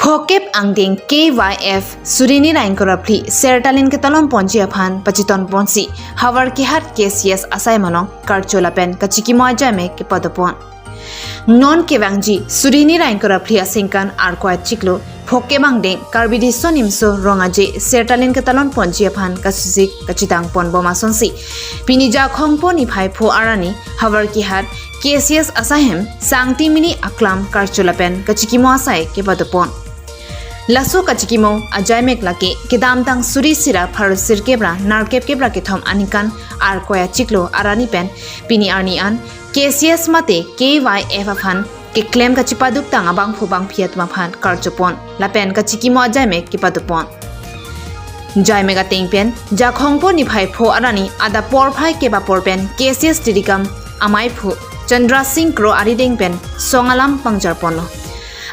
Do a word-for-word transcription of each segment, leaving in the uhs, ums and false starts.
Phokep angdeng K Y F suri hini ra ingkoi ra phli sertalin ketalon ponji aphan pachiton ponsi Howraghat K C S asai malong karcho lapen kachikimo ajaimek kepado pon. Non kevangji suri hini ra ingkoi ra phli aningkan Arkoi achiklo Phokep angdeng Karbi Riso Nimso Rong Aje sertalin ketalon ponji aphan kasusik kachidang pon bom asonsi pini Jakhong po niphai pho arni Howraghat K C S asai hem Sangti Mini aklam karcho lapen kachikimo asai kepado pon. Laso kachikimo ajaimek lake kedamtang suri isi ra pharo sirkep ra nerkep kep ra kethom aningkan Arkoi achiklo arni pen pini arni an K C S mate K Y F aphan keklem kachipaduktang abangphu bangphi atum aphan karcho pon lapen kachikimo ajaimek kepado pon. Jaimek ateng pen Jakhong po niphai pho arni adap porphai kep apor pen K C S Tirikam amaiphu Chandra Singh Kro arideng pen song alam pangjar ponlo.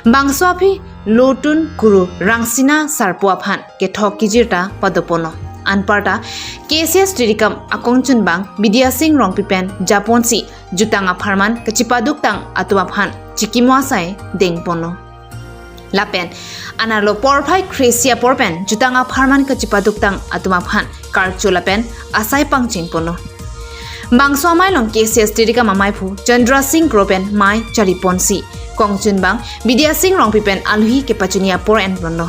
Bangso aphi Lotun Kuru Rangsina Sarpo aphan kethok kejir ta pado ponlo. Anparta K C S Tirikam akongchunbang Bidya Singh Rongpi pen japonsi jutang apharman kachipaduktang atum aphan chikimo asai deng ponlo. Lapen anerlo porphai kre-isi apor pen jutang apharman kachipaduktang atum aphan karcho lapen asai pangcheng ponlo. Bangso amei along K C S Tirikam amaiphu Chandra Singh Kro pen mei chari ponsi kongchunbang Bidya Singh Rongpi pen alohi kepachini apor en ponlo.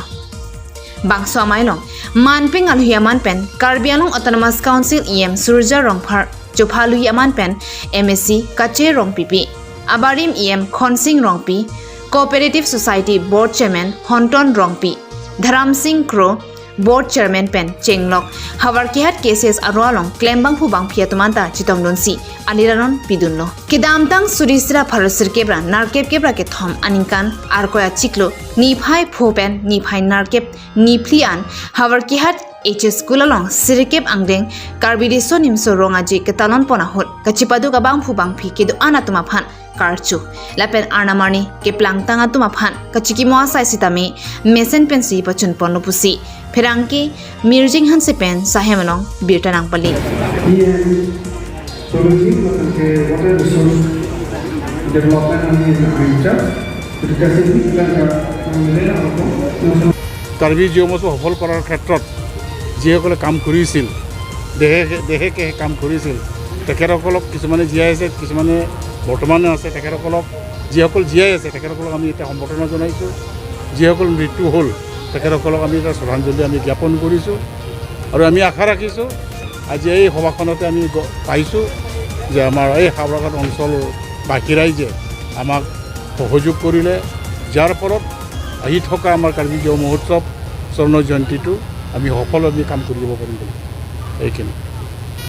Bangso amei along manpeng alohi aman pen Karbi Anglong Autonomous Council E M Surjya Rongphar, chopha alohi aman pen M A C Kache Rongpipi, abarim E M Khonsing Rongpi, Cooperative Society Board Chairman Honton Rongpi, Dharam Singh Kro, Board Chairman pen chenglok Howraghat K C S aro along klembangphu bangphi atum anta chetongdunsi aliranon pidunlo. Kedamtang suri isi ra pharo sirkep ra nerkep kep ra kethom aningkan Arkoi achiklo niphai pho pen niphai nerkep niphli an Howraghat H S School along sirkep angdeng Karbi Riso Nimso Rong Aje ketalon pon ahut kachipaduk abangphu bangphi kedo-an atum aphan karcho lapen arnam arni keplangtang atum aphan kachikimo asai sitame mesen pensi pachun ponlo pusi pherangke Mirjing Hanse pen sahem along birta nangpali. E M Solution, मतलब के water resource development and in Aimcha, तो कैसे भी plan का, हम मिले ना आपको। কাৰ্বি যৌৱনটো সফল কৰাৰ ক্ষেত্ৰত যিসকলে কাম কৰিছিল, দেহে দেহে কেহে কাম কৰিছিল, তেখেতসকলক কিছুমানে জীয়াই আছে, কিছুমানে বৰ্তমানে আছে। তেখেতসকলক, যিসকল জীয়াই আছে, তেখেতসকলক আমি এতিয়া সম্বৰ্ধনা জনাইছোঁ। যিসকল মৃত্যু হ'ল, তেখেতসকলক আমি এতিয়া শ্ৰদ্ধাঞ্জলি আমি জ্ঞাপন কৰিছোঁ। আৰু আমি আশা ৰাখিছোঁ, আজি এই সভাখনতে আমি গ-, পাইছোঁ যে আমাৰ এই হাওৰাঘাট অঞ্চলবাসী ৰাইজে আমাক সহযোগ কৰিলে, যাৰ ফলত আহি থকা আমাৰ কাৰ্বি যৌৱন মহোৎসৱ, স্বৰ্ণ জয়ন্তীটো আমি সফল আমি কাম কৰি যাব পাৰিম বুলি এইখিনি।